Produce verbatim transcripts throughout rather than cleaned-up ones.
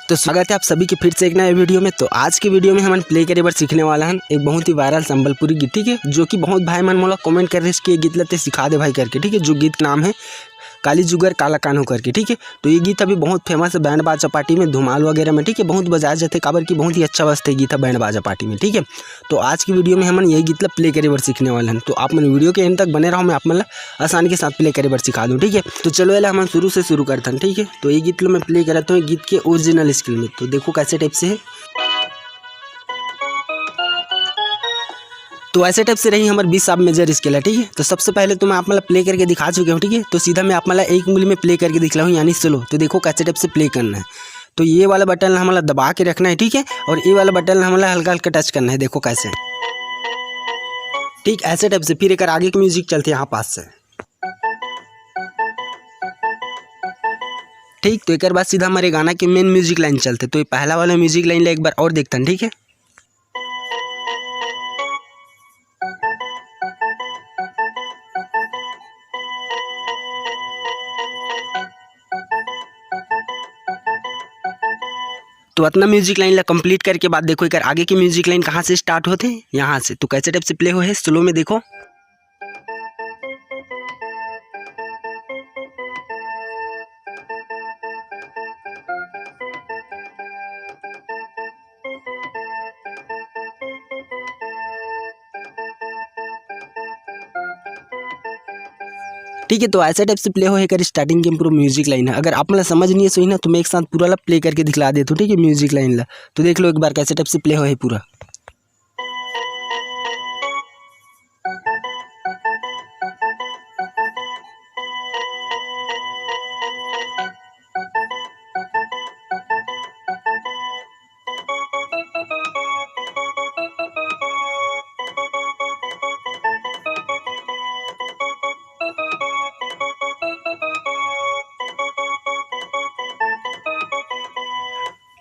तो स्वागत है आप सभी के फिर से एक नए वीडियो में। तो आज के वीडियो में हमन प्ले करे बर सीखने वाला हन एक बहुत ही वायरल संबलपुरी गीत, ठीक है, जो कि बहुत भाई मन मोला कमेंट कर रहे कि ये गीत ला ते सिखा दे भाई करके, ठीक है, जो गीत नाम है काली जुगर काला कान्हो करके, ठीक है। तो ये गीत अभी बहुत फेमस है बैंड बाजा पार्टी में, धुमाल वगैरह में, ठीक है, बहुत बजाया जाते, काबर कि बहुत ही अच्छा बजते गीत है बैंड बाजा पार्टी में, ठीक है। तो आज की वीडियो में हमन यही गीत ला प्ले करे बर सीखने वाला हन। तो आप मन वीडियो के एंड तक बने रहो, मैं आप मन ला आसानी के साथ प्ले करे बर सिखा दूँ, ठीक है। तो चलो एला हमन शुरू से शुरू करथन, ठीक है। तो ये गीत ला मैं प्ले करत हूँ गीत के ओरिजिनल स्केल में, तो देखो कैसे टाइप से है। तो ऐसे टाइप से रही हमर बी शार्प मेजर स्केल है, ठीक है। तो सबसे पहले तो मैं आप मन ला प्ले करके दिखा चुके हूँ, ठीक है। तो सीधा मैं आप मन ला एक उंगली में प्ले करके दिखला हूँ, यानी स्लो। तो देखो कैसे टाइप से प्ले करना है। तो ये वाला बटन ला हमन ला दबा के रखना है, ठीक है। और ये वाला बटन ला हमन ला हल्का हल्का टच करना है, देखो कैसे, ठीक ऐसे टाइप से। फिर एक आगे के म्यूजिक चलते यहाँ पास से, ठीक। तो एक बाद सीधा हमारे गाना के मेन म्यूजिक लाइन चलते। तो ये पहला वाला म्यूजिक लाइन ला एक बार और देखते हैं, ठीक है। तो इतना म्यूजिक लाइन ला कंप्लीट करके बाद देखो एक आगे की म्यूजिक लाइन कहाँ से स्टार्ट होते, यहाँ से। तो कैसे टाइप से प्ले हो है स्लो में, देखो। ठीक है, तो ऐसे टाइप से प्ले हो है कर स्टार्टिंग के पूरा म्यूजिक लाइन है। अगर आप मतलब समझ नहीं है सही ना, तो मैं एक साथ पूरा ला प्ले करके दिखला देता हूँ, ठीक है, म्यूजिक लाइन ला। तो देख लो एक बार कैसे टाइप से प्ले हो है पूरा।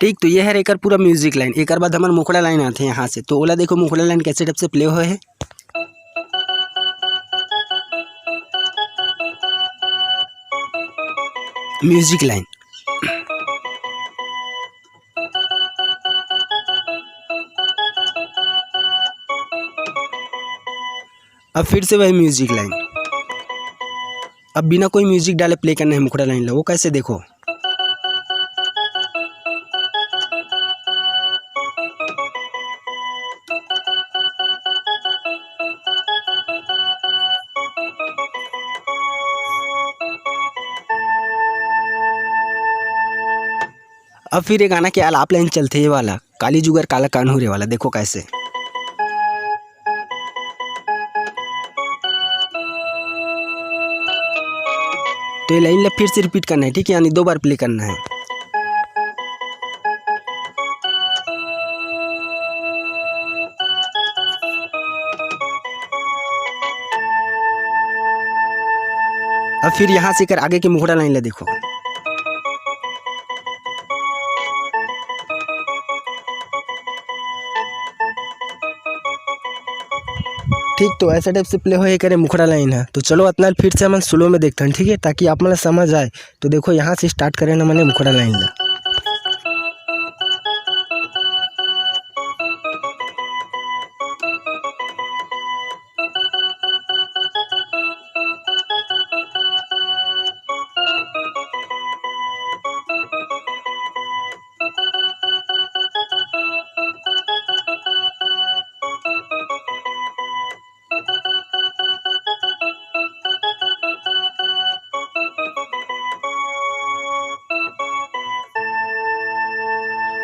ठीक, तो ये हर एकर पूरा म्यूजिक लाइन। एकर बाद हमर मुखड़ा लाइन आथे यहाँ से, तो ओला देखो मुखड़ा लाइन कैसे टाइप से प्ले होए हे। Music line. अब फिर से वही म्यूजिक लाइन। अब बिना कोई म्यूजिक डाले प्ले करना है मुखड़ा लाइन ला, वो कैसे देखो। अब फिर ये गाना के आलाप लाइन चलथे, ये वाला काली जुगर काला कान्हू रे वाला, देखो कैसे। तो ये लाइन ला फिर से रिपीट करना है, ठीक है, यानी दो बार प्ले करना है। अब फिर यहाँ से कर आगे के मुखड़ा लाइन ला देखो। ठीक, तो ऐसे टाइप से प्ले होए करे मुखड़ा लाइन ह। तो चलो अतना फिर से हमन स्लो में देखथन, ठीक है, ताकि आप मन ला समझ आए। तो देखो, यहाँ से स्टार्ट करे ना मने मुखड़ा लाइन ला।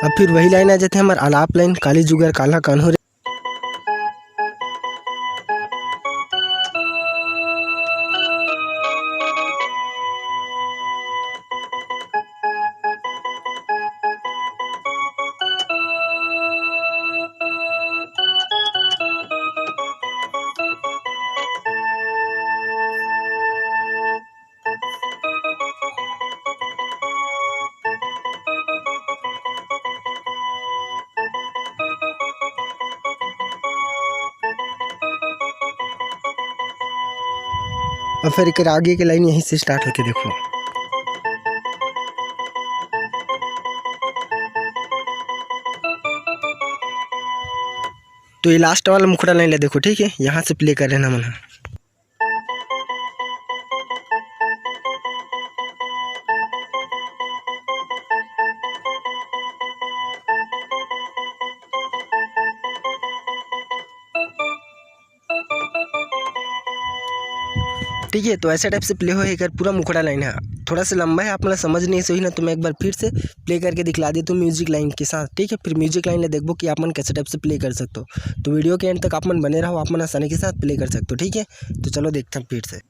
अब फिर वही लाइन आ जाथे हमर आलाप लाइन, काली जुगर काल्हा कान्हो रे। अब फिर एकर आगे के लाइन यहीं से स्टार्ट होथे, देखो। तो ये लास्ट वाला मुखड़ा लाइन ला देखो, ठीक है, यहाँ से प्ले कर रहे हैं हमन ह। ठीक है, तो ऐसे टाइप से प्ले होए एकर पूरा मुखड़ा लाइन ह। थोड़ा सा लंबा है, आप मन ला समझ नहीं सोही ना, तो मैं एक बार फिर से प्ले करके दिखला देता हूँ म्यूजिक लाइन के साथ, ठीक है। फिर म्यूजिक लाइन ला देखबो कि आप मन कैसे टाइप से प्ले कर सकते हो। तो वीडियो के एंड तक आप मन बने रहो, आप मन आसानी के साथ प्ले कर सकते हो, ठीक है। तो चलो देखते हैं फिर से।